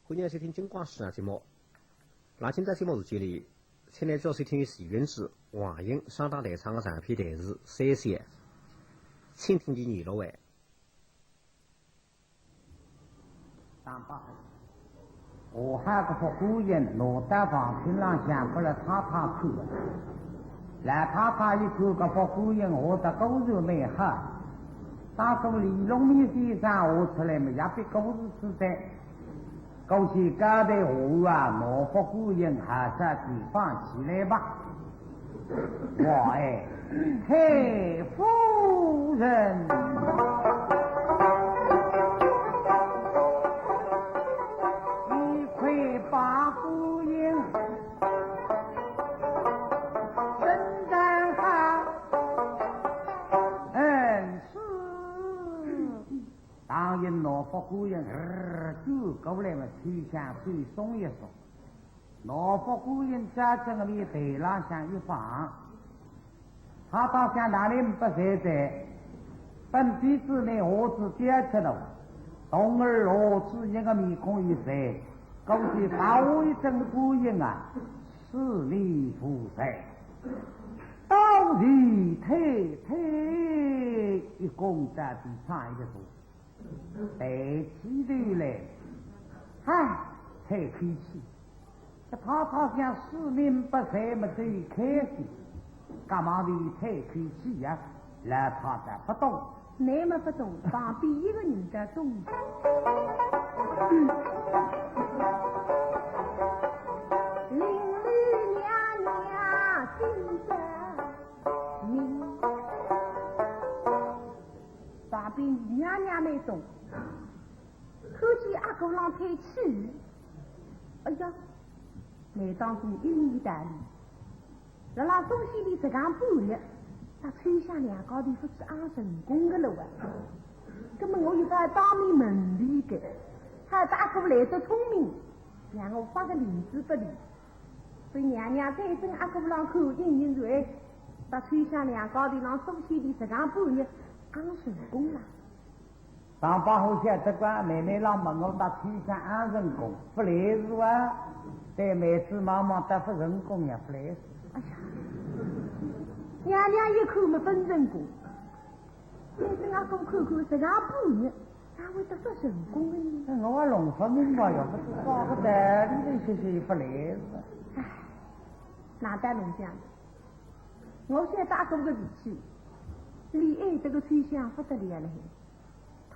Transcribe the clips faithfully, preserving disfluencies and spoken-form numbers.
欢迎收听金光书场节目。那今朝节目时间里，请来教授听徐云志、王英双档弹唱的长篇弹词《三笑》，请听第二回。上八回，下海个福官人拿到房厅浪向拨了太太看了，老太太一看搿福官人画得果然蛮好，当初李龙明先生画出来么也比故事书在。 过去高头下啊，拿福官人还是地方起来吧。我哎，太夫人，你快把官人身上下，嗯，是。 唐寅拿福官人，呃，转过来么，手向手松一松，拿福官人照正个面台浪向一放，他倒想哪里勿在哉，本底子呢，胡子掉脱了，童儿胡子一个面孔一晒，过去白话一整个官人啊，是你无罪。多谢太太，一躬到底唱一个字。 抬起头来，唉，太客气。搿太太想市民百姓么最开心，干嘛的太客气呀？老太太勿懂。侬么勿懂，旁边一个人家懂。嗯。林里娘娘今朝明。 旁边娘娘蛮懂，看见阿哥浪叹气，哎呀，难当中一面道理。辣辣东西里实梗半日，搭秋香两家头勿是昂成功个了啊。葛么我又勿好当面问伊个，还是阿哥来得聪明，让我发个令子拨伊。所以娘娘对准阿哥浪看，应应说，哎，搭秋香两家头浪东西里实梗半日， 讲成功了。上八回晓得个，妹妹浪问我搭秋香讲成功，勿来事啊？对妹子望望，搭勿成功也勿来事。哎呀，娘娘一看么勿成功，但是阿哥看看，实梗半日，哪会得勿成功的呢？我也弄勿明白呀，勿是啥个道理，这些些勿来事。哎，哪搭弄讲？ 我晓得阿哥个脾气，伊爱得个秋香勿得了了。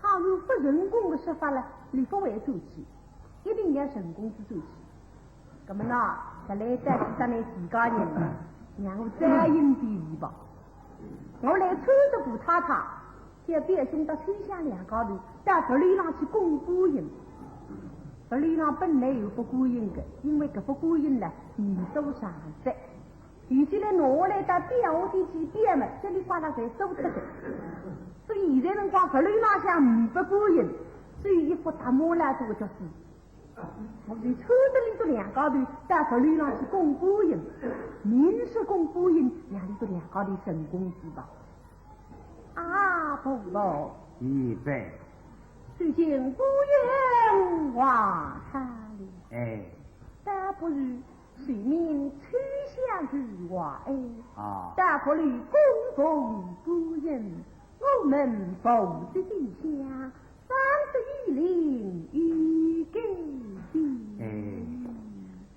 倘若勿成功个说法了，伊勿会转去，一定要成功才转去。葛么呢，搿来得是搭倷自家人，让我再应点伊吧。我来穿着布太太，叫表兄搭秋香两家头到佛楼浪去供观音。佛楼浪本来有佛观音个，因为搿佛观音呢，年多常在。 现在拿下来到表下头去表么，这里刮了侪收脱个。所以现在辰光，佛楼浪向呒不观音，只有一幅大马路个桌子。我就穿着伊个两家头到佛楼浪去供观音，明说供观音，让伊个两家头成功是吧？啊，不不。预备。最近观音往生哩。哎。倒不如 取名秋香如花哎。啊。大佛里供奉观音，我们佛寺进香，三十一灵一个的。哎，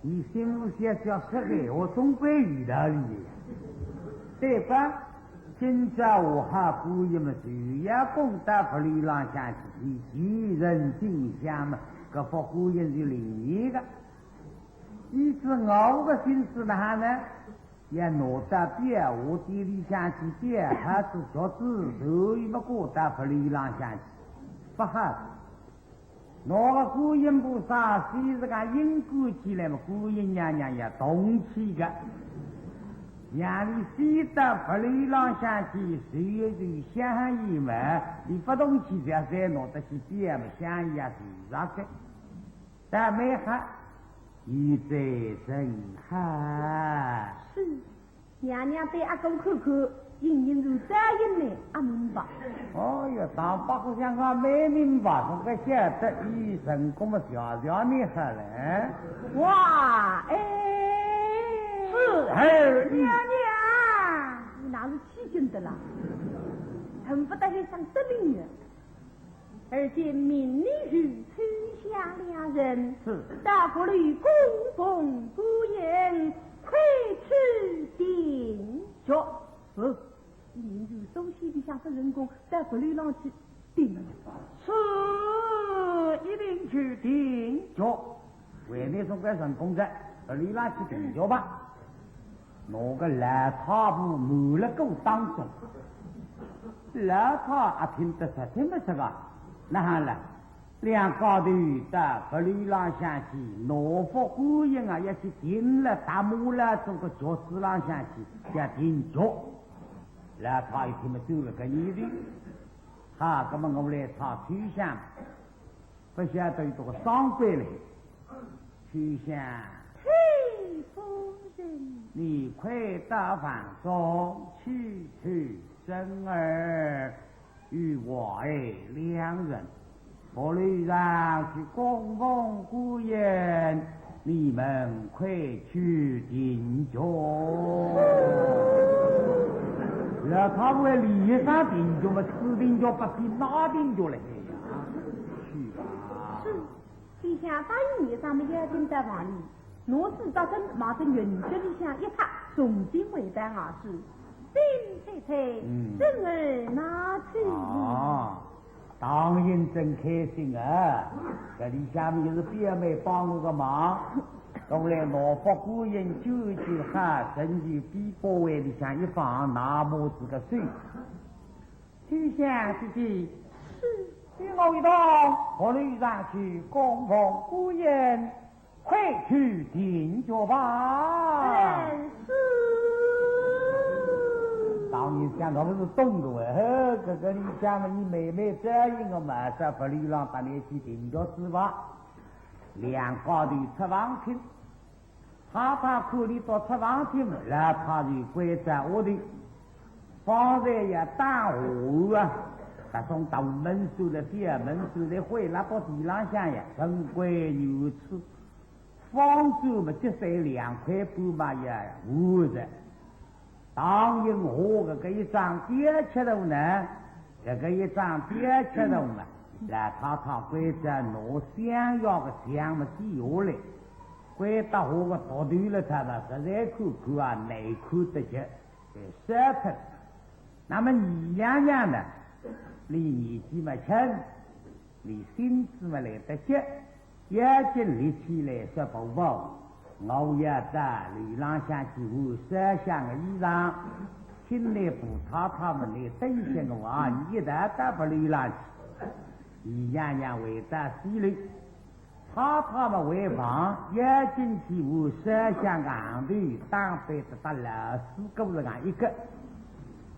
你心里想想，说个闲话总归有道理的呀，对吧？今朝下海观音嘛，就要供到佛楼浪向去，取人进香嘛，搿佛观音就灵验个。 依照我个心思哪哈呢？要拿到表下头里向去表，还是桌子头一么挂到佛楼浪向去，勿好。拿个观音菩萨，先是讲阴官起来嘛，观音娘娘要动气个。让伊先到佛楼浪向去，随后就香一嘛，伊勿动气，就要再拿得去表嘛，香也是着个。 倒蛮好，现在真好。是，娘娘对阿哥看看，隐隐然再一眼也明白。哦哟，唐伯虎想我蛮明白，总归晓得伊成功么笑笑你好了。哇，哎，是，哎，娘娘，你哪是起劲的啦？恨不得一声得令啊！而且命你与秋香两人，是，到阁楼供奉孤雁，快去定局。是。 灵州首席里向不成功，到阁楼浪去定了。是，一定去定局。为难总归成功哉，阁楼浪去定局吧。拿个老太婆瞒了过当中，老太婆听得出，听得出啊，哪哼了？ 两家头到阁楼浪向去，拿副孤雁啊，要去定了，搭马了，做个局子浪向去，叫定局。老太一听么，走了个念头。好，那么我来唱秋香，不晓得有多少双关嘞。秋香，嘿，夫人，你快到房中去，去，侄儿 与我儿两人，我楼上去供奉孤雁，你们快去定局。老太婆还理得啥定局嘛，此定局不比那定局了呀，去吧。是，秋香答应一声么，要紧到房里，拿仔只身望仔云脚里向一插，重新回到外室。 禀太太，嗯。侄儿拿去。啊，唐寅真开心啊！这里下面是表妹帮我个忙，从来拿副孤雁救救好，趁机比把位里向一放，拿么子个手。秋香姐姐，是。与我一道，我楼上去供奉孤雁。 快去定局吧。嗯，是。当然想我不是懂的喂，嘿，这个你讲嘛，你妹妹答应我嘛，在不里浪搭你去定局是吧？两家头出房厅，太太看你到出房厅，老太就关在屋里。方才也打下啊，搿种大门闩了，小门闩了，回来到地浪向呀，人归原处。 方寸么，只剩两块半嘛也无着。唐寅下搿个一张吊吃头呢，搿个一张吊吃头嘛，老太太关照拿香药个香么接下来，关照下个毒头了，他嘛实在看看啊，难看得极，就杀脱。那么二娘娘呢，你年纪嘛轻，你性子嘛来得急， 要紧立起来说：“婆婆，我要到楼浪向去换烧香的衣裳，请你婆太太么来等歇我啊，你一道到不楼浪去。”二娘娘回到西楼，太太么回房，要紧去换烧香的行头，打扮得搭老师哥是样一个。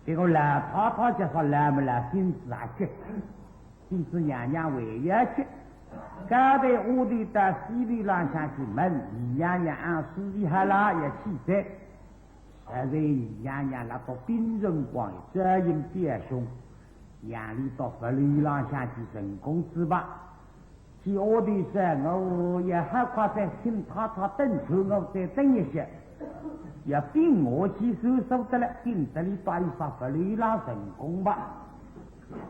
结果老太太就说老么老性子也急， 就是娘娘回要去，交代丫头到西楼浪向去问，二娘娘按时里好了要起身。实在二娘娘辣到兵辰光，招引表兄，让俚到不楼浪向去成功之吧。 叫丫头说，我也好快再请太太等候，我再等一歇。要兵我去收收得了，兵得里摆一把不楼浪成功吧。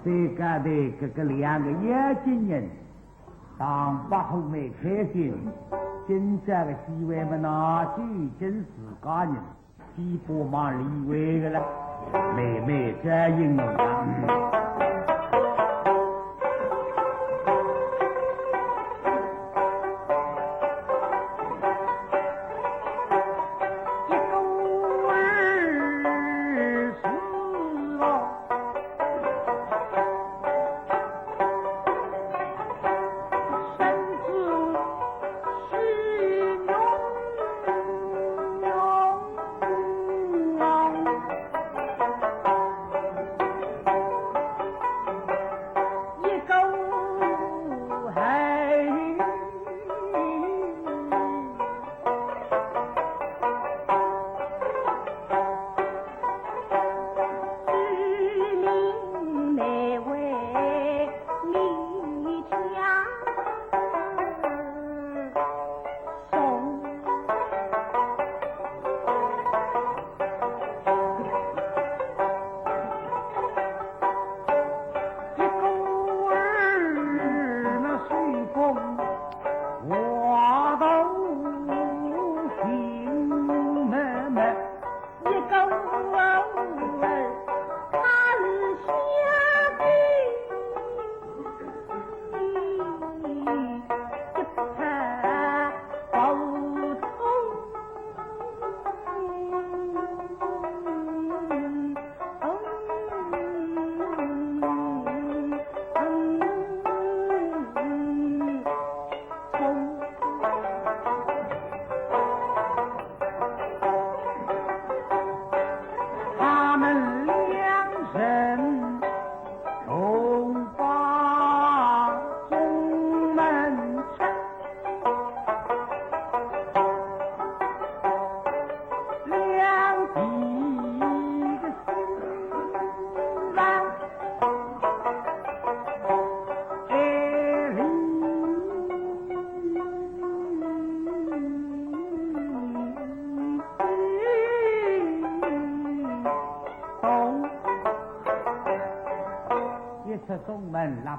再交代搿个两个要紧人，唐伯虎蛮开心，今朝个机会么呢，究竟自家人， 比不上里外个了，妹妹这应该。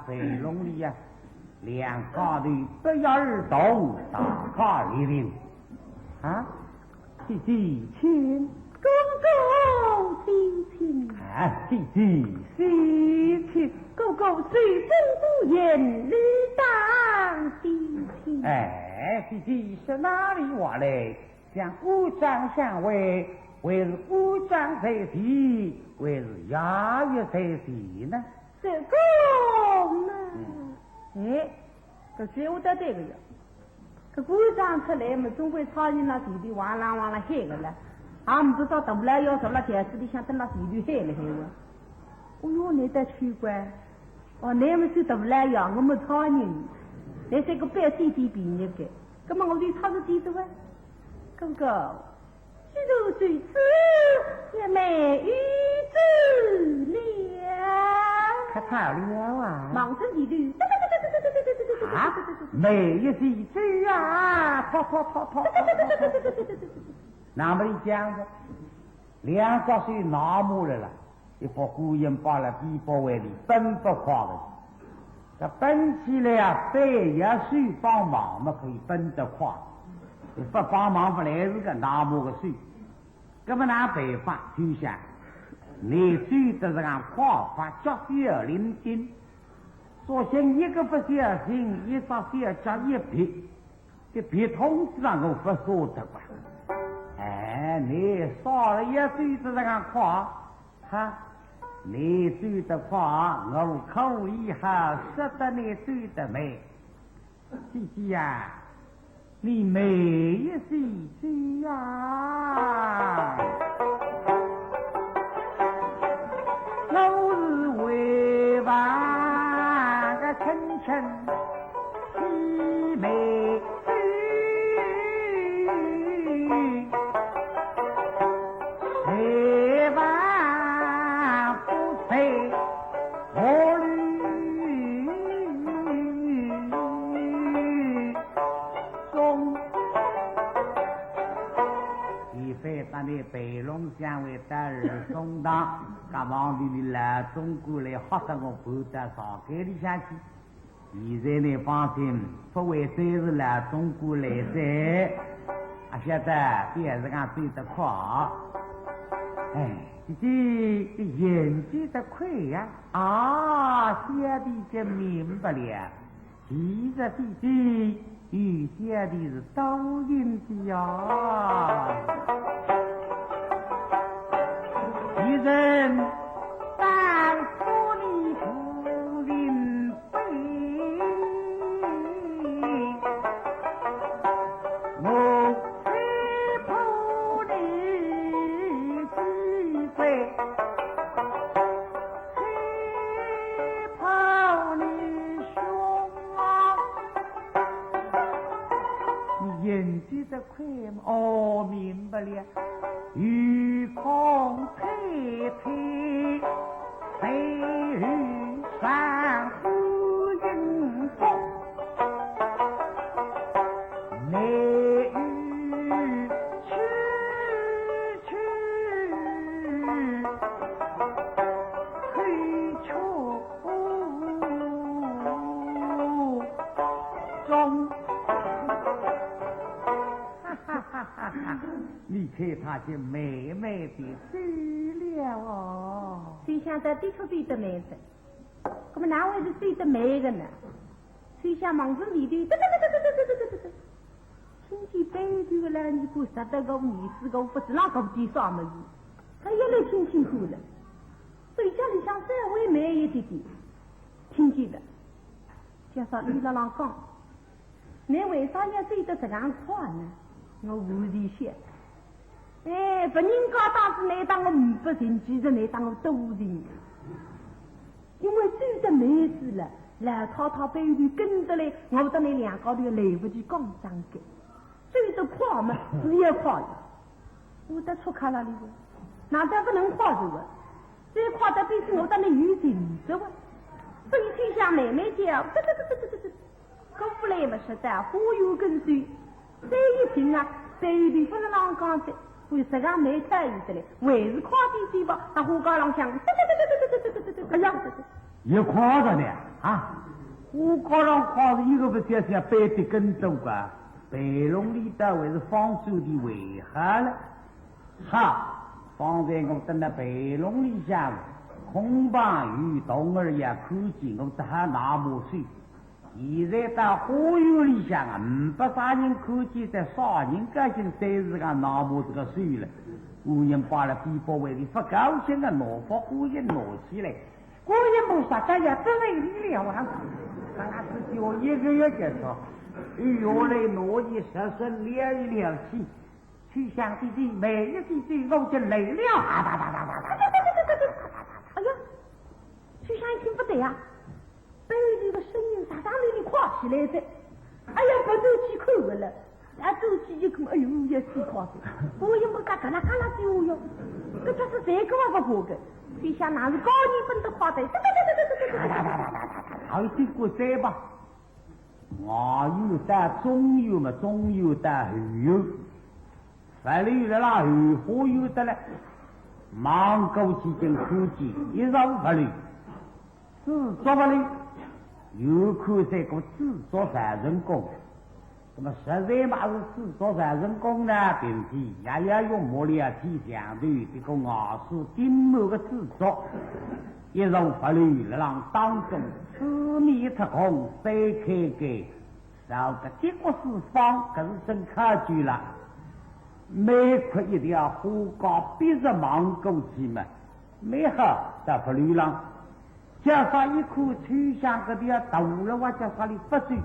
背篓里呀，两家头不约而同，大家立定。啊，姐姐请。哥哥，请请。啊，姐姐。请请。哥哥，随尊姑言，理当请请。哎，姐姐，说哪里话来？ 向官长相会，还是官长在前，还是爷爷在前呢？这个嘛，哎，搿句话倒对个呀。搿官长出来嘛，总归操人辣前头哇啦哇啦喊个了，也勿知道大老爷坐辣轿子里向蹲辣前头喊了喊个。哦哟，倷倒奇怪，哦，倷么是大老爷，我么操人，倷是个白天天毕业个，葛么我就差着点子哇。 哥哥，既然如此，也没有走了。可怕了啊！望着前头，啊，没有走啊！跑跑跑跑跑跑跑跑。那么你讲着，两只手拿马来了， 一副观音包了，臂膊位里奔不快的。搿奔起来啊，非要手帮忙么可以奔得快，不帮忙勿来事个，拿马个手。葛么哪办法？秋香，倷走得实梗快法，脚步灵敏，索性一个不小心，一只小脚一别，这别痛死了，我勿舍得啊。哎，倷少爷走得实梗快， 哈，倷走得快，我可以哈，使得倷走得慢。姐姐呀，倷慢一些走啊。我是为望个春春 青梅竹马，谁望不在我旅中。一番搭倷背篓相会到二中堂，搿望里里老总管来吓得我爬到床间里向去。 现在倷放心，勿会再是老总管来哉，阿晓得，表示讲走得快。哎，姐姐，倷行得快呀？啊，小弟就明白了。其实姐姐，有小弟是多心的呀。一人当初你不明 我只怕你几岁，只怕你凶啊。你行得快吗？哦，明白了。 愚公太太在后山呼应风，内有区区推却中。 你看他就慢慢地走了哦。秋香的确走得慢哉，那么哪会是走得慢的呢？秋香望仔里头，哒哒哒哒哒哒哒哒哒，听见背后的老尼姑实梗个意思个，勿知哪个地方么有，他也来听听看了，手脚里向稍微慢一点点，听见了，叫啥？俚辣浪讲。 你为啥要走得实梗快呢？我无理想。哎，别人家当时你当我呒不情，其实你当我多情。因为走得慢仔了，老太太背后跟得来，我搭你两家头来不及讲张个。走得快嘛，是要快呀。我得出卡了哩，哪得不能快走啊？再快得比是我搭你有情哉哇。所以秋香慢慢叫，这这这这这这这。 过来么，实在花园跟首，再一停啊，对地方浪讲的，为实梗没太意思嘞，还是快点走吧，到花街浪向，哎呀，也快着呢，啊，我刚刚看是一个不小心翻跌跟斗啊，被笼里头还是方寸的为好了。哈，方才我蹲在被笼里向，空旁有童儿也看见我，只好那么睡。现在到花园里向啊，没啥人看见，在啥人高兴，才是讲那么这个睡了。我人把了比包围的不高兴啊，拿把火也拿起来。 姑爷莫杀，这也不为你了啊！那是叫一个月就说，与我来拿一十升料一料去，去想弟弟每一句对我就来了。啊哒哒哒哒哒哒哒哒哒哒哒。哎呀，秋香一听不对呀，背后有个声音，啥上面你跨起来的？哎呀，不对，去看了。 啊，走起一看，哎呦，也死快的，我也没嘎嘎啦嘎啦叫哟。搿就是这个我不活个，谁想哪是高人本的快的，哒哒哒哒哒哒哒哒哒哒哒哒哒。好，经过再吧。外有到中有嘛，中有到后有，法律了啦，后花有得了，忙过去就看见一上法律。 制作法律，有看这个制作造成功。那么实在嘛是制作造成功呢，并且也要用木料提墙头，这个外势顶满个制作，一上法律了让当中四面特空，三开个，少个结果四方，更是真考究了。每块一条花架，必是忙过去嘛，蛮好，在法律上 叫啥一看，秋香搿条大路啊，叫啥里发展，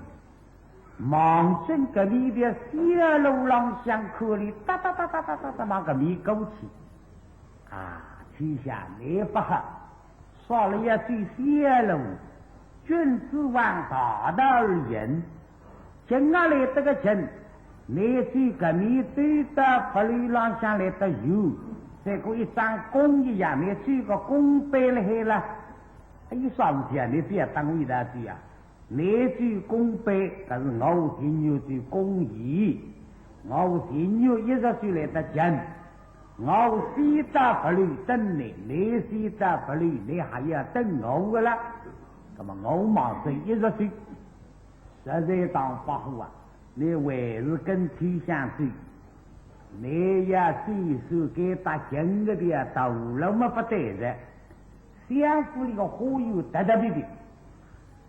望准搿里条小路浪向看里，哒哒哒哒哒哒哒，往搿面过去。啊，秋香没法好，说了要走小路，君子往大道而行。 今啊来得个近，你走搿面走到法律浪向来得远，再过一张弓一样，你走个弓背了海了。哎，啥事体啊？你不要当我一道走啊！你走弓背，搿是我情愿走弓弦，我情愿一直走来得近。我先到法律等你，你先到法律，你还要等我个了。那么我望准一直走。 实在当伯虎啊，你还是跟秋香走，你也走走该搭近个的呀，道路么不对的。相府里个花园特特别别，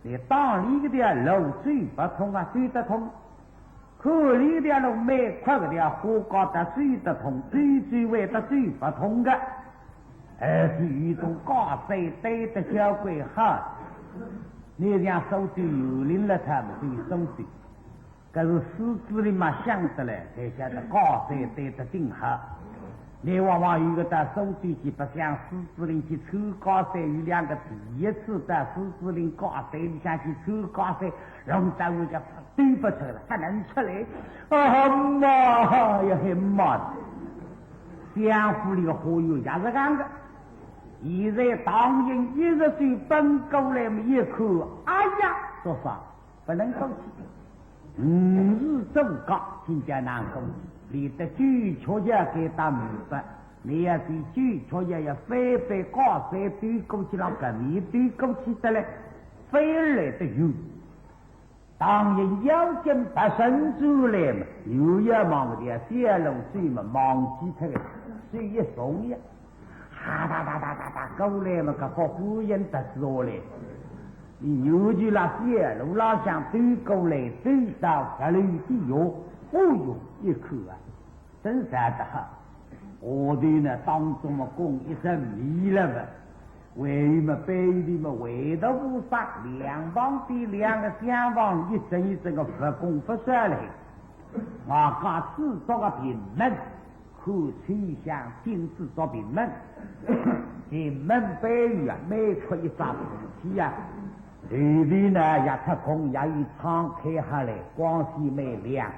你当里个的呀，路走不通啊，走得通。看里个的呀，路蛮阔个的呀，花架搭走得通，走走会得走不通个。 而且有种架势对得交关好，你像苏州园林了，他们对苏州，可是狮子林嘛想得来，才晓得架势对得顶好。你往往有个到苏州去，不像狮子林去抽架势，有两个第一次到狮子林架势里向去抽架势，弄得我就对不出了，不能出来。啊妈呀，还妈的！ 相府里个花园也是这样的。现在唐寅一直走奔过来么，一看，哎呀，说啥不能过去。嗯，是这么讲，今天难过去，连得九曲也给打明白，你要是九曲也要翻翻高山对过去，让革命对过去得来，反而来得远。 唐寅要紧拔身出来嘛，又要望搿条小路走嘛，忘记脱了，手一松呀，哈哒哒哒哒哒过来嘛，搿个火焰得下来。你又就拉小路浪向走过来，走到搿里底哟，哦哟，一看啊， 真是的哈。下头呢，当中么供一身米了么，还有么背后头么，回头菩萨两旁边两个厢房，一层一层个佛供佛舍嘞。外加制作个屏门，看秋香金制作屏门，屏门背后啊，每出一只菩提啊，后头呢，也特空也有窗开下来，光线蛮亮。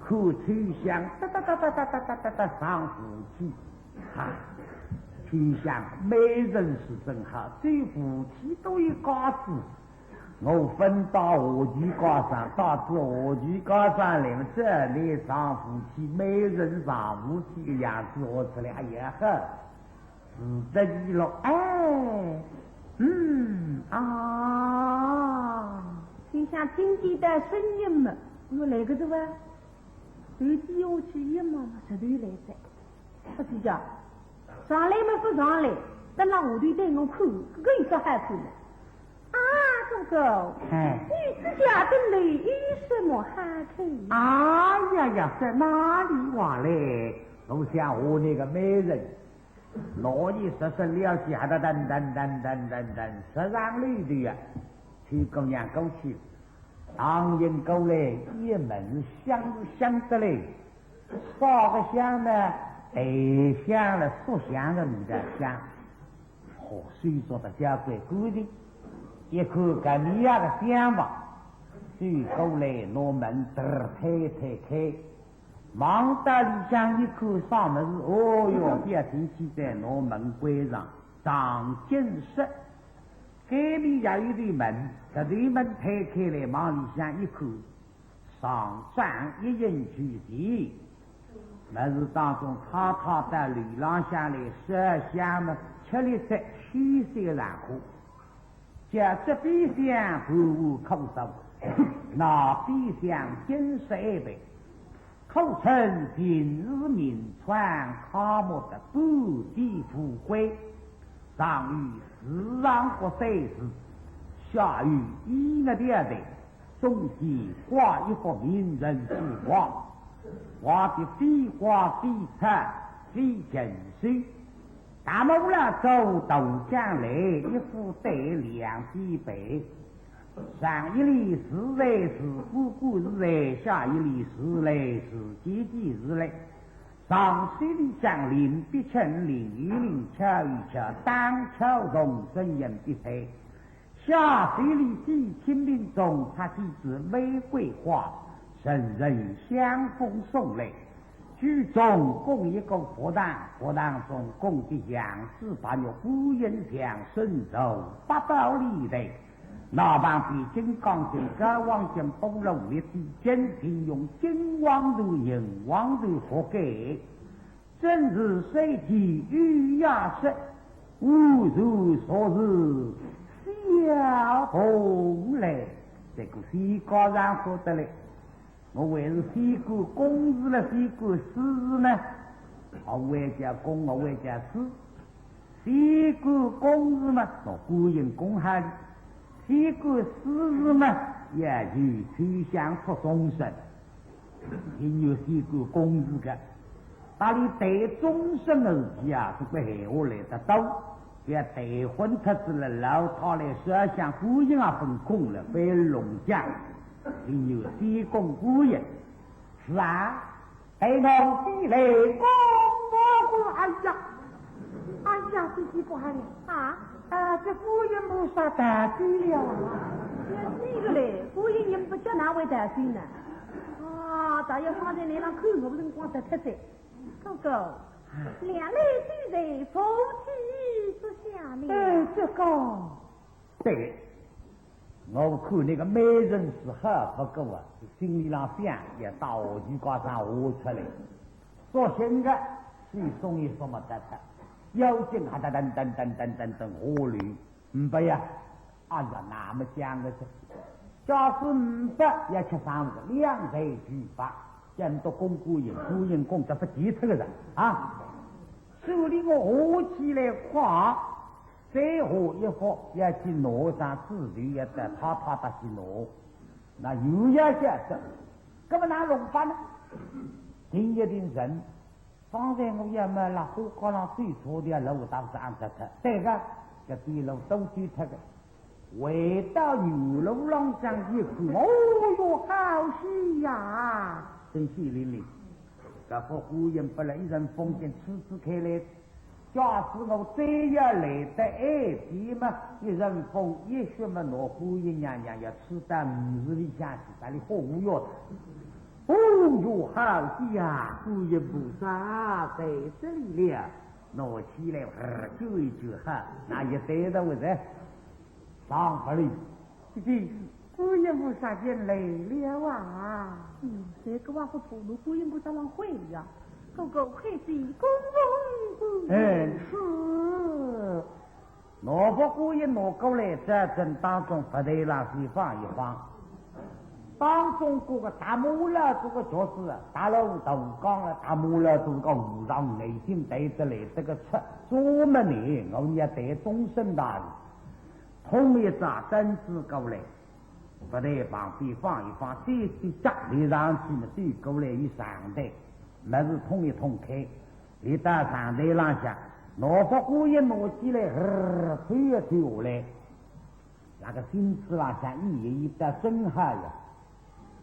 看秋香哒哒哒哒哒哒哒哒哒上扶梯，哈，秋香美人是真好，走扶梯都有架势。我分到下去架上，到仔下去架上来，这里上扶梯，美人上扶梯的样子，我出来，哎呀呵，是得意了，哎，嗯啊。心想听见搿声音嘛，我来个对伐？头低下去一望嘛，实头来哉。不是讲，上来嘛不上来，等辣下头对我看，搿个有啥好看的？啊，哥哥，哎。女子家顶楼有什么好看的？哎呀呀，在哪里话嘞？我想我那个美人， 拿伊十分了解，还得噔噔噔噔噔噔，十上楼头呀，秋姑娘过去，唐寅过来，一门香是香得嘞，啥个香呢？带香了，烧香的味道香。好，手做得交关干净，一看搿面样个香嘛，走过来，拿门嘚儿推推开。 望到里向一看，啥物事？哦哟，表弟去在拿门关上，上金石。该面也有扇门，搿扇门推开来，望里向一看，上张一应求地。物事当中，太太到楼浪向来烧香么，吃力吃，休息个场化。 叫这边厢盘盘枯燥，那边厢金石安排，可称尽是名川，开幕的满地富贵。上有四场各三字，下有音乐电台，中间挂一幅名人之画，画的非花非草非禽兽， 大木兰做豆浆来，一副对两边背。上一联是来是哥哥是来，下一联是来是姐姐是来。上手里向临别称临，一联巧与巧，当巧动声音必配。 下手里几千名中插几枝玫瑰花，人人相逢送来。居中供一个佛堂，佛堂中供的羊脂白玉观音像，身着八宝礼台。那旁边金刚经、高王经、波罗蜜的经，并用金黄豆、银黄豆覆盖。 真是水天有雅色，无如昨日小童来。这个仙官上说得来，我还是仙官公子了，仙官私子呢？我还叫公，我还叫私。仙官公子嘛，那观音公好哩。仙官私子嘛，也就秋香托终身。 因为仙官公子个，搭俚谈终身个事体啊，是个闲话来得多，要谈昏脱仔了，老太来烧香，观音也分空了，反而弄僵。因为仙公观音，是啊，待奴先来公婆。哎呀，哎呀，姐姐不好了啊！啊，这观音菩萨逃走了啊！这个嘞，观音也不叫哪位逃走呢？ 啊，大爷方才来浪看我个辰光，得脱哉。哥哥，两位虽然夫妻之下呢？哎，这个，对，我看那个媒人是好不过啊，心里浪想，也到我就告上我出来。索性个，是送一送么得脱，要紧还得噔噔噔噔噔噔下楼。 唔不呀，哎呀，那么讲个是，假使唔不要吃生活，两罪俱罚，见到公姑爷、姑爷公，这不急脱个人啊。手里我下起来快，再下一幅要去拿张纸头，要得他他他去拿，那又要晓得，那么哪弄法呢？定一定人， 方才我也没辣花高浪走错的，老大是俺这脱，对个，这对路都走脱个。回到原路浪向一看，哦哟，好戏呀！真血淋淋。搿幅观音拨了一阵风景吹吹开来，假使我再要来得晏点嘛，一阵风一雪嘛，拿观音娘娘要吹到墓地里向去，搭里好无药的。 哦哟，好戏呀！观音菩萨在这里了，拿起来，呃，救一救哈，那也对得我的。上不了。姐姐，观音菩萨进来了啊！嗯，这个话不吐露，观音菩萨浪会呀。哥哥，快些供奉观音。哎，是。拿幅观音拿过来，在正当中佛台浪先放一放。当中搿个大马路搿个角色啊，大路大讲了，大马路搿个和尚眼睛对得来这个出，做么呢？我也对终身大事，捧一只灯子过来，不对，旁边放一放，再去夹立上去嘛，对过来一上台，么事通一通开，立到上台浪向，拿佛观音拿起来，呵，推一推下来。 那个心思浪向一一一的真好呀。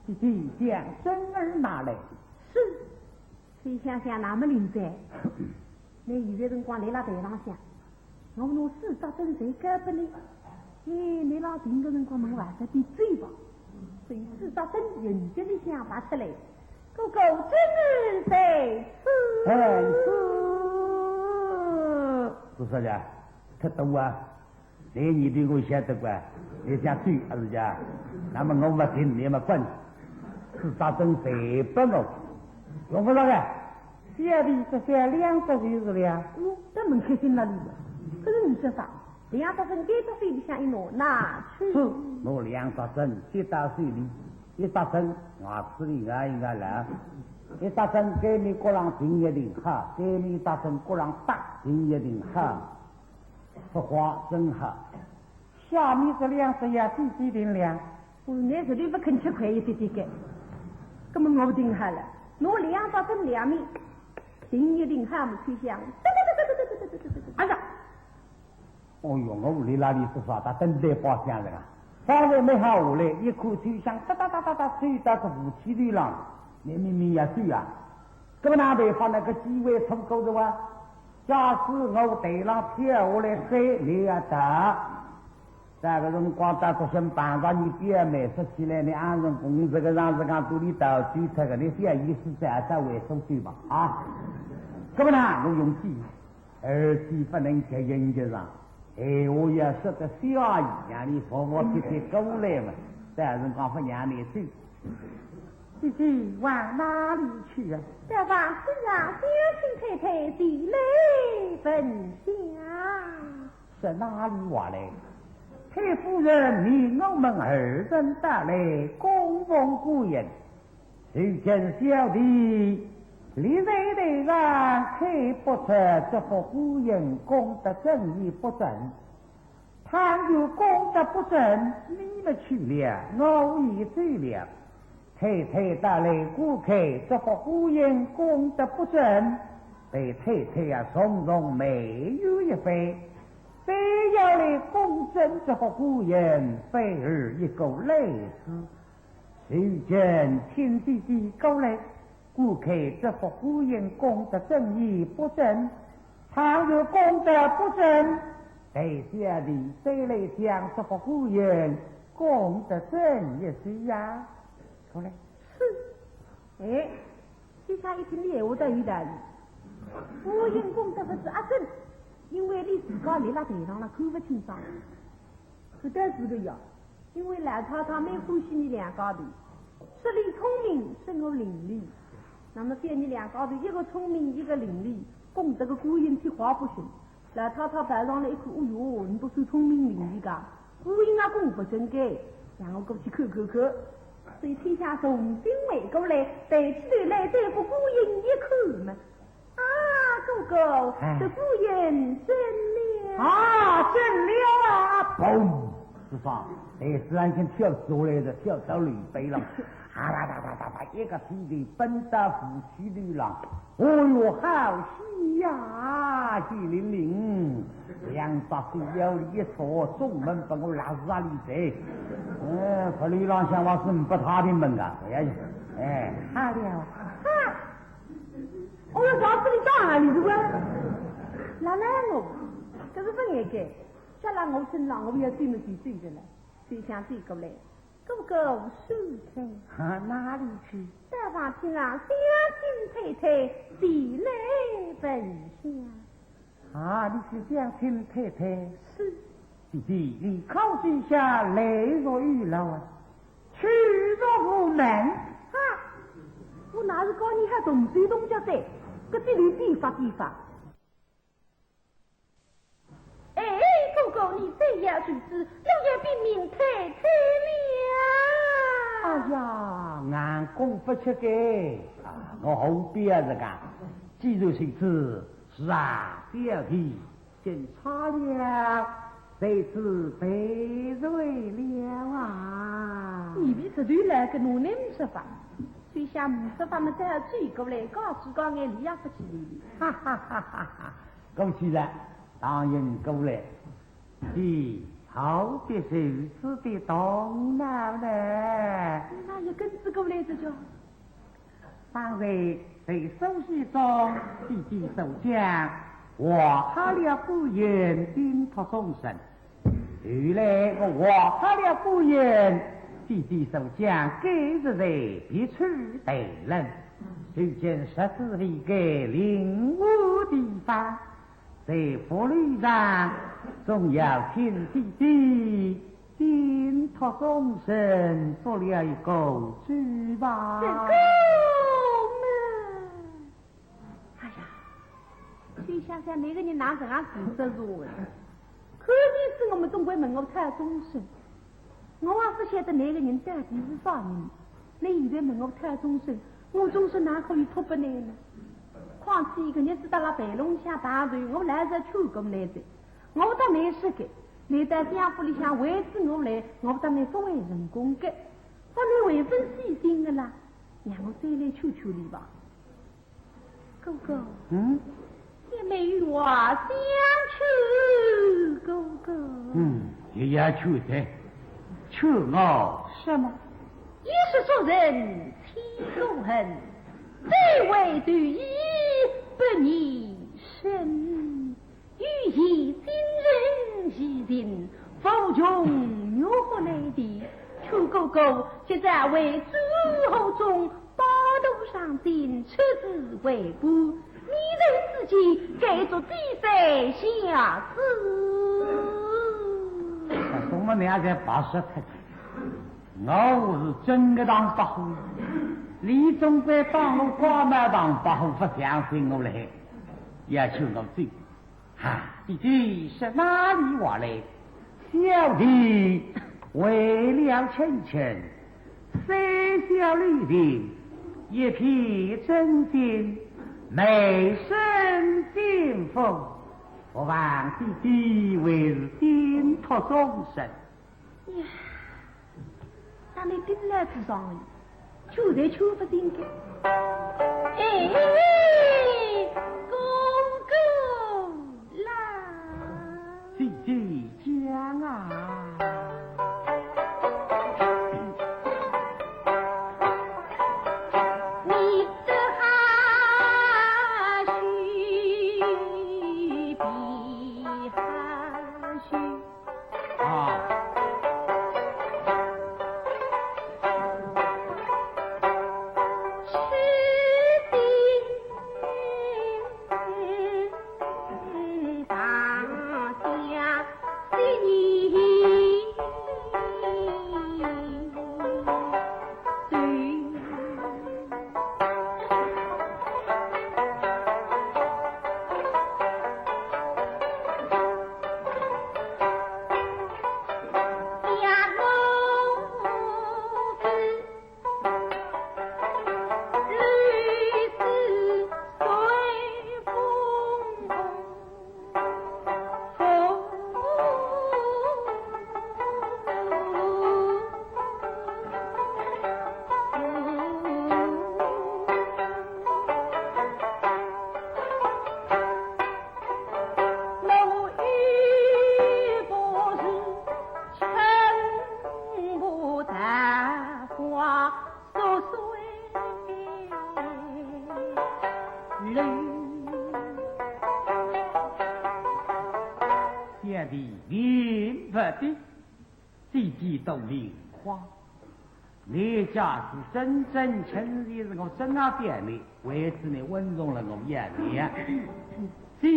姐姐，将灯儿拿来。是，秋香想那么灵哉。那现在辰光来了台浪向，我拿四只灯侪交拨你，哎，你老定个辰光问我这点嘴巴，所以四只灯人家里向拔出来，哥哥灯儿在此。哎，是。是啥呀？太多啊。 你，你对我晓得个，你想对还是假？那么我没听，你们滚，四只灯侪拨我，用不着个。小弟只小两只就是了。嗯，这门开进哪里了？可是你说啥？两只灯该到手里向一拿，拿去。是，拿两只灯接到手里，一只灯牙齿里咬一咬了，一只灯给你各人定一定好，给你一只灯各人搭定一定好。 不花真好。下面这两只也点点定了。我那是你不肯吃亏一点点个，那么我不定好了，拿两只灯两面，定一定好么去想。哎呀，哦哟，我屋里那里是啥？他等待包厢了啊。方才没好下来，一看秋香哒哒哒哒哒走到这扶梯头浪，你明明也走啊。那么哪办法呢？个机会错过了哇。 假使我台浪跳下来摔，你也倒。这个辰光到搿身碰着你表妹说起来，你俺人公这个让自家肚里倒追出个，你小意思再再回收去吧，啊。那么呢，我用计，而且不能急人急上，闲话要说得小一点，让你服服帖帖过来嘛，这辰光不让你走。 姐姐往哪里去啊？这房子啊，想请太太前来分享。是哪里话嘞？太夫人命我们二人带来供奉观音，如今小弟立在台上，看不出这幅观音功德真与不真。 倘若功德不真，你们去了，我也走了。太太带来观看，这幅观音功德不真，待太太啊，重重埋怨一番。再要来供真这幅观音，反而一个累字。 如今请姐姐过来，观看这幅观音功德真与不真。倘若功德不真，待小弟再来将这幅观音功德真一些呀。出来。是。哎，秋香一听你闲话倒有道理。观音功德不是阿真，因为你自家立辣台上了，看不清爽。是得是个呀。 因为老太太蛮欢喜你两家头，说你聪明，说我伶俐。那么叫你两家头，一个聪明，一个伶俐，供这个观音天花不行。老太太跑上来一看，哦哟，你不算聪明伶俐噶，观音啊供不真个，让我过去看看看。所以秋香重新回过来，抬起头来对这个观音一看嘛， 啊，哥哥，哎。这姑爷真了。啊，真了啊！嘣，是吧？哎，自然间跳起来的，跳到楼背了，啊啦哒哒哒哒，一个屁颠奔到扶梯头了。哦哟，好戏呀，血淋淋！两把手要里一戳，中门把我拉住啊里头。嗯，这里浪向我是不他的门啊，哎呀，哎，好了，哈。 哦哟，到这里到哪里去啊？拉拉我，可是不应该，叫拉我身上，我要对么对对的了。秋香走过来，哥哥收开。啊，哪里去？到房间上，想请太太前来分享。啊，你是想请太太？是。姐姐，你可知下来若有劳啊？ 去若无门。哈，我哪是教你还动手动脚的，搿点里比法比法。哎，哥哥，你这样如此，又要禀明太太了。哎呀，硬功勿吃个啊，我何必啊这个？既然如此，是啊，小弟进差了，在此陪睡了啊。你比这对来个奴才没说法，就像没说法么，再要追过来，告诉告眼里也不起来。哈哈哈哈哈，过去了，当然过来。 你何必如此的动脑呢？那也跟着过来这叫。方才在书序中，弟弟所讲，画好了孤雁，叮托终身。后来我画好了孤雁，弟弟所讲，该是在别处待人。如今实是一个灵活地方， 在福礼上，总要请弟弟叮托终身，做了一个主吧。这个嘛，哎呀，就想想那个人哪能啊自责如何？可是我们总归问我讨终身， 我也不晓得那个人到底是啥人，你现在问我讨终身，我终身哪可以托不你呢？况且一个日子到了白龙乡打头，我来是求过来的，我到你说个，你到相府里向为仔我来，我到你不会成功个，不你为分细心的啦，让我再来求求你吧。 哥哥，嗯？姐妹有话相求，哥哥。嗯，也要求的，求我什么？一世俗人千古恨，只为对你不念生。 欲与今人异人，无穷欲壑难填。求哥哥，今朝为主护送，摆渡上京，出使回归，未来之计，该做第三下子。搿种么，你还在白说出去？我是真个唐伯虎，你总归当我瓜毛唐伯虎，勿相信我嘞，要求我走。 哈，弟弟说哪里话来？小弟为了成亲，三笑离情，一片真心，卖身进府，不妨弟弟为是叮托终身。 呀，那你盯来之上，求才求不定的。哎，哥哥啦。姐姐讲啊。你的含蓄比含蓄 啊。小弟明白的，姐姐多灵光。你假使真正亲事，我真要表你，为此你问中了我也娘。姐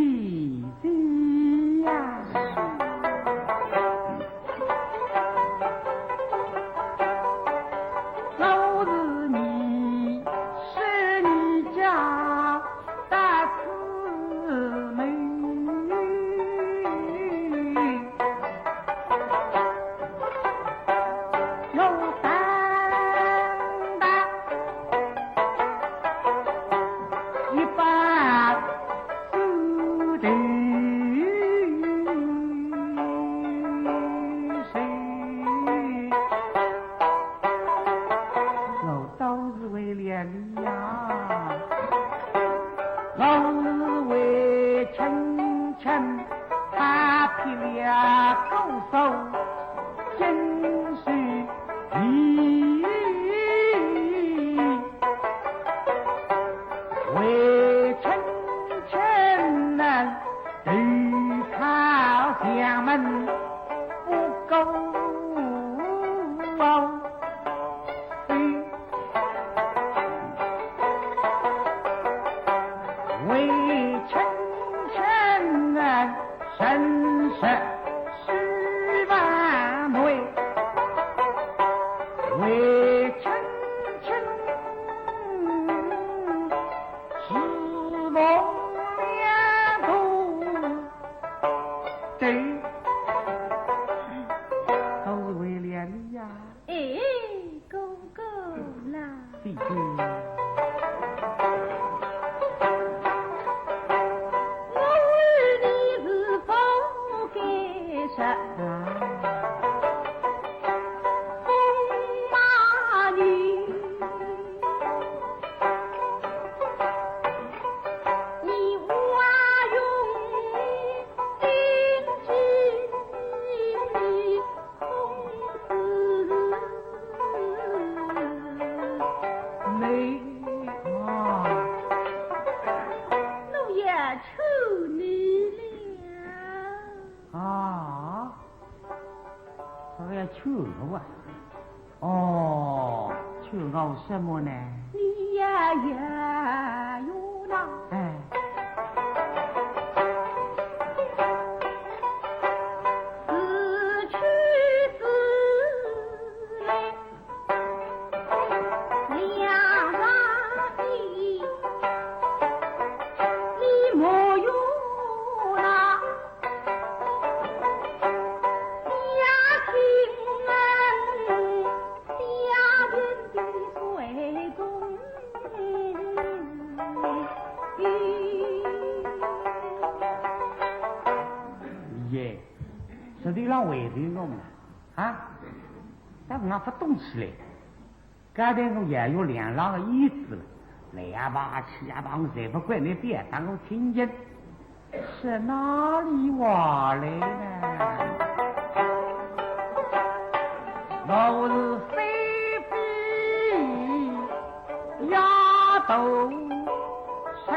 姐呀，我是你，是你家。 大姊妹，我大了你呀，我是为卿卿，他劈了鼓手，金手皮，为卿卿啊，投靠相门不够。 为卿卿啊，身世须万岁，为卿卿是我两个对，都是为了你呀。 哎，哥哥啦。姐姐。我与你是不该说，啊。风马牛，你花容金枝 没啊。奴也求你了。啊，他要求我啊？哦，求我什么呢？你呀，呀哟呐。哎。 自去自来，两上的，你莫用那两情人，两情的水中鱼。耶。 实际上为头我嘛，啊，但我勿懂起来。刚才我也有两浪个意思了，来呀吧，去呀吧，我侪勿管，你覅当我听见，是哪里话来呢？我是非非 丫头成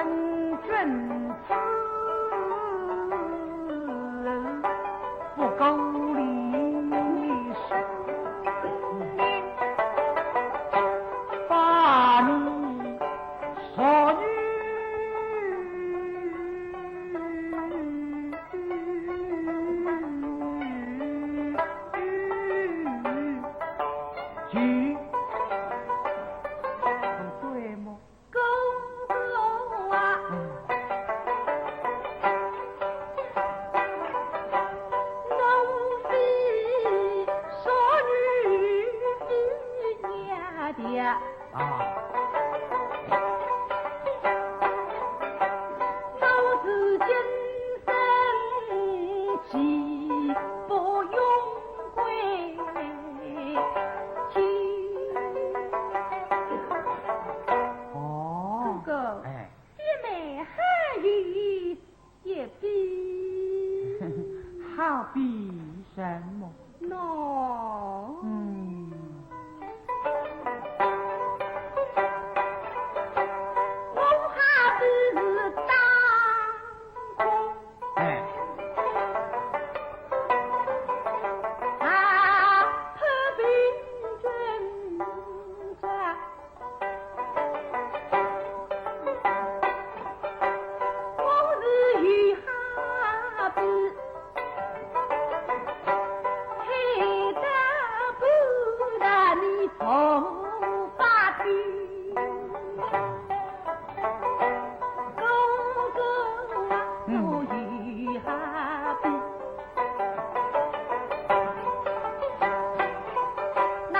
君子，不够理事，把你所有 啊。 哦。哥哥，哎。姐妹还有一比。好比什么？喏。嗯。我好比是当空 哎。啊，破冰阵阵，我是有好比，黑的不得你头发的。 那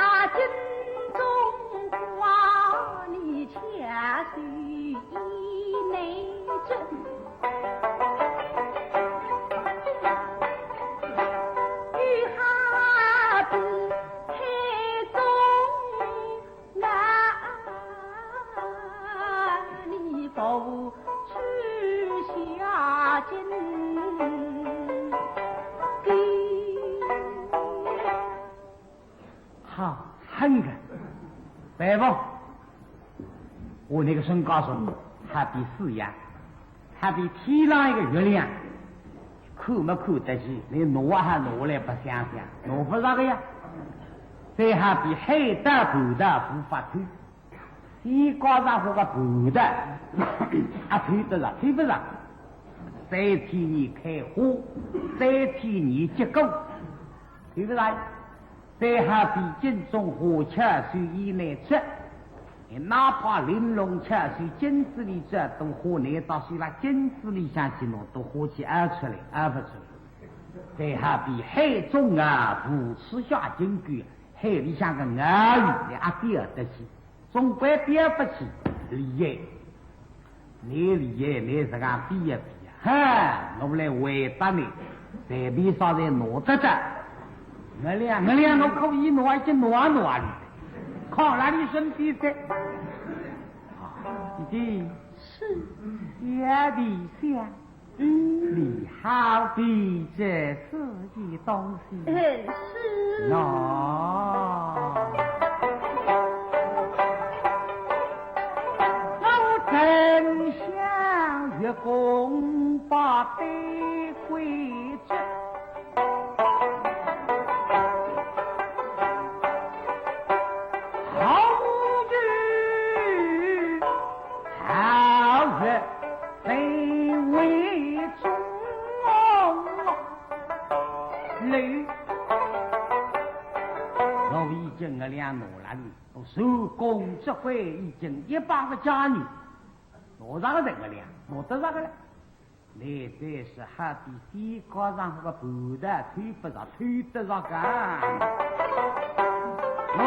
到处下金兵。好狠个，伯父，我那个身高说，好比四样，好比天上一个月亮，看没看得见，你拿还拿来白相相，拿不着个呀。再好比海盗、强盗无法偷， 西高上好个盘的，啊，推得上，推不上。三天你开花，三天你结果，推不上。再好比金钟花巧手一拿出，你哪怕玲珑巧手金子里这朵花，你到手了金子里向去弄，都花去熬出来，熬不出来。再好比海中啊，无处下金钩，海里向个鳌鱼，你阿吊得起。 总归吊不起李岩。你李岩，你自家比一比啊！哈，我来回答你，随便啥人拿得着。我俩，我俩，我可以拿，已经拿，拿哩，看哪里身体在。啊，弟弟，是，小弟想， 你好比这四件东西。嗯，是。喏，我真想月宫把对归去。 好日好月在为中来。我已经我俩拿了你，我手工指挥已经一百个家女，拿着个人我俩，拿得着个了。 你这是好比西高上好个盘的，推不着，推得着个。我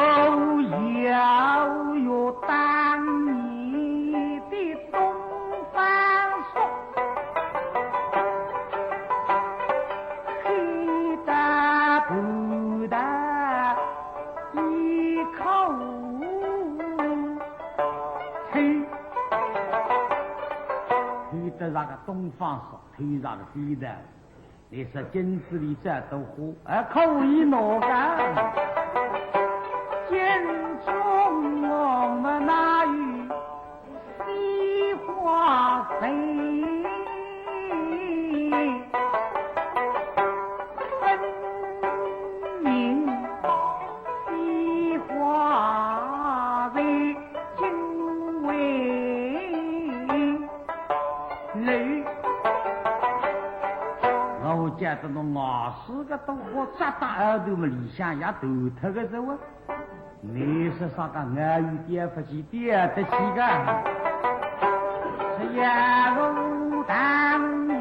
要用当年的东方朔，黑的盘的一口推。 推得着个东方朔，推着个西的。你说金子里这朵花，啊，可以拿个。金钟我们哪有西花谁？分明西花谁？ 敬畏你。我觉得侬外势个东花扎到耳朵么里向也断脱个是哇，你是啥个外语点不起点得起个？是呀，我当年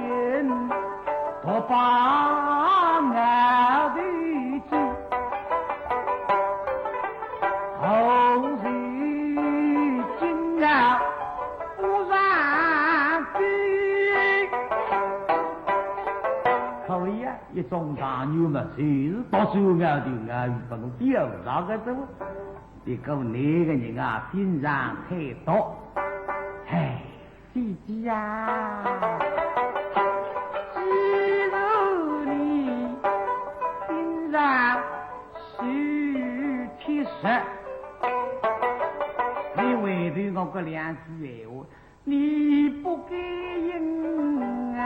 多把外头去。 后世今啊不然知。可以啊，一种状元嘛，就是读书高头，高头不能表达个这个。不过那个人啊，心肠太毒。唉， 姐姐呀，既然你心肠是铁石，你回头我个两句闲话，你不该应承，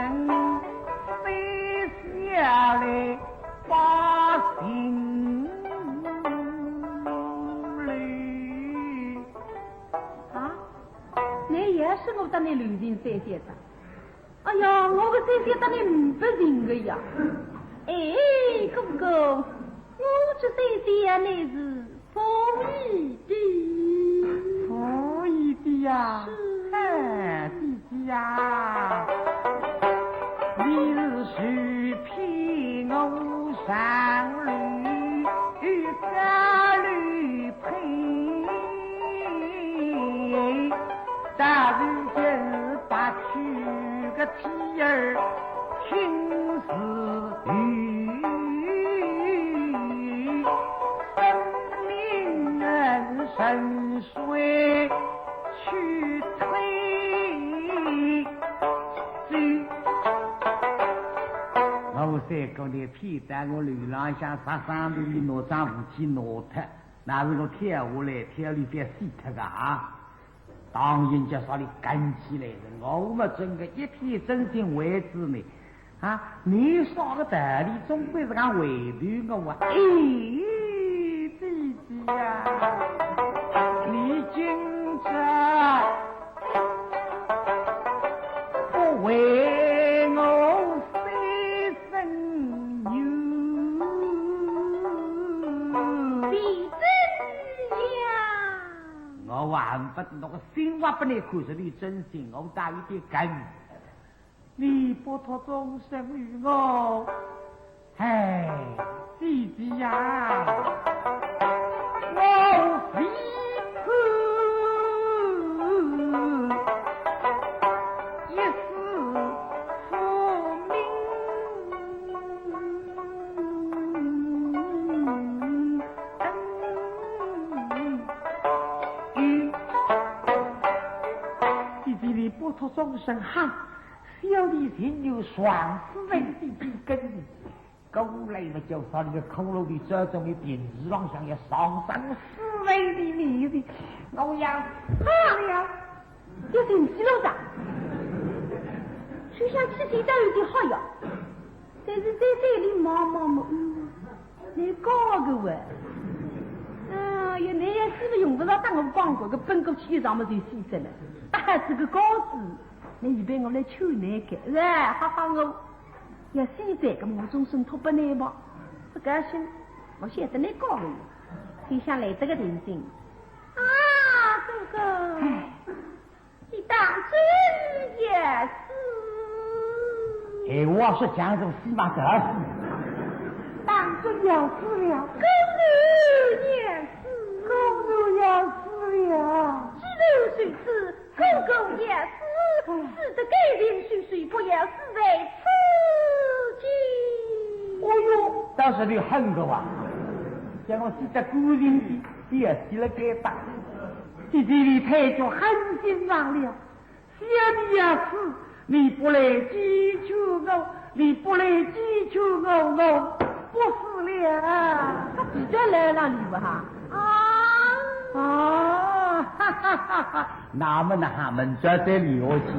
非下来把心累。啊？ 倷也是我搭倷乱寻三小只。哎呀，我个三小只倷呒不寻个呀。哎，哥哥，我这三小乃是无意的。无意的呀？是。哎，姐姐呀，你是谁骗我上楼，又高楼配？ 大人今日拔去个妻儿亲事语，分明恩深水去推。搿个骗到我楼浪向杀生头里拿张武器拿脱，那是我跳下来，跳里覅死脱个啊！当然叫啥里干起来的，我么真个一片真心为之呢。啊，你说个道理，总归是讲回头我啊。哎，姐姐呀，你今朝不为我三生有。你怎样？我还不懂，我个心话不能看出你真心，我带一点梗。 你不托终身与我，哎，姐姐呀，我非死一世不明。姐姐，你不托终身哈， 小弟情愿撞死在你的跟前，过来么叫啥里个骷髅的这种的病床浪向也上上死在你面前，我要死了。要寻死路上，就想去谁家有点好呀，但是在这里忙忙么，嗯，你讲个喂，嗯，有你也死了用不着搭我讲过，个奔过去一上么就死脱了，打这个官司。 那预备我来求你个，哎，哈哈，我要死在个梦中生托不来吧？不高兴，我晓得你讲了，谁想来这个定心。啊，哥哥，哎，你当真要死？闲话说讲是死嘛，得死。当真要死了。哥哥要死。哥哥要死了。只能如此。 哥哥要死，死得干净，谁不要死在此间。哦哟，倒是你狠个哇！叫我死得干净，也死了该打。姐姐你太过狠心肠了，小弟要死，你不来解救我，你不来解救我，我不死了。他比较来了，你不哈？啊。啊，哈哈哈哈。 那么那还门转得了去。